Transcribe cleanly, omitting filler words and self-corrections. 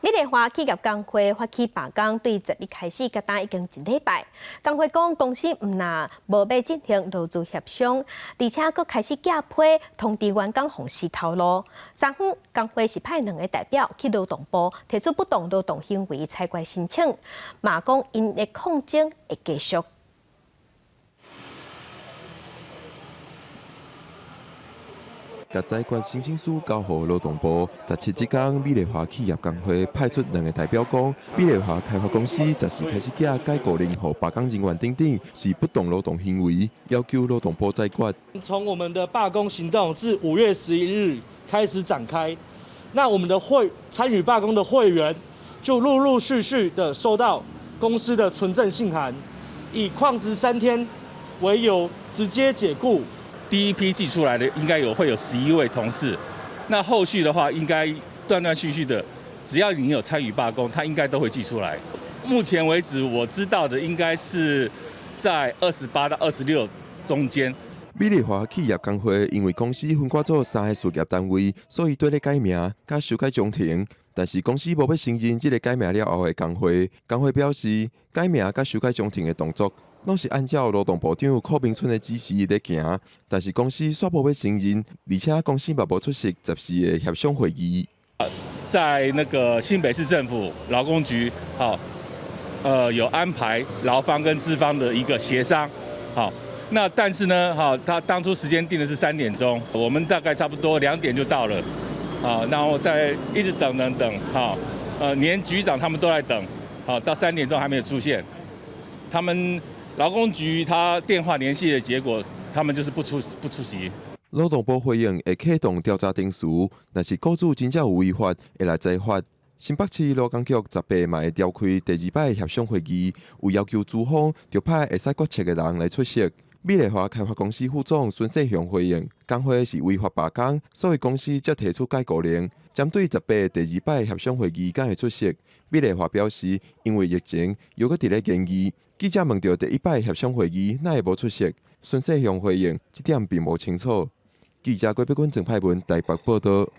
美麗華企業工會發起罷工，對11開始，到今已經一禮拜。工會講公司毋但無欲進行勞資協商，而且閣開始寄批通知員工予死頭路。昨昏工會是派兩个代表去勞動部提出不當勞動行為裁決申請，嘛講𪜶的抗爭會繼續。共裁決申請書交予勞動部。17這工，美麗華企業工會派出兩个代表講，美麗華開發公司14開始寄解雇令予罷工人員等等，是不當勞動行為，要求勞動部裁決。從我們的罷工行動自5月11日開始展開，那我們的會參與罷工的會員就陸陸續續的收到公司的存證信函，以曠職3天為由直接解雇。第一批寄出來的應該有會有11位同事，那後續的話應該斷斷續續的，只要你有參與罷工，他應該都會寄出來。目前為止我知道的應該是在28到26中間。美麗華企業工會因為公司分割做三个事業單位，所以綴咧改名佮修改章程，但是公司無欲承認這个改名了後的工會。工會表示，改名佮修改章程的動作，攏是按照勞動部長柯銘春的指示咧行，但是公司煞無欲承認，而且公司嘛無出席14的協商會議。在那個新北市政府勞工局，好，有安排勞方跟資方的一個協商，好，那但是呢，哈，他當初時間定的是3點鐘，我們大概差不多2點就到了，好，然後在一直等等等，好，連局長他們都在等，好，到3點鐘還沒有出現，他們。勞工局他電話聯繫的結果，他們就是不出席。勞動部回應會啟動調查程序，若是雇主真正有違法，會來裁罰。新北市勞工局18嘛會召開第二擺協商會議，有要求資方著派會使決策的人來出席。美麗華開發公司副總孫世雄回應，工會是違法罷工，所以公司才提出解雇令。針對十八第二擺協商會議敢會出席，美麗華表示，因為疫情猶閣佇咧研議。記者問著第一擺協商會議，哪會無出席？孫世雄回應，這點並無清楚。記者郭碧君、鄭派文台北報道。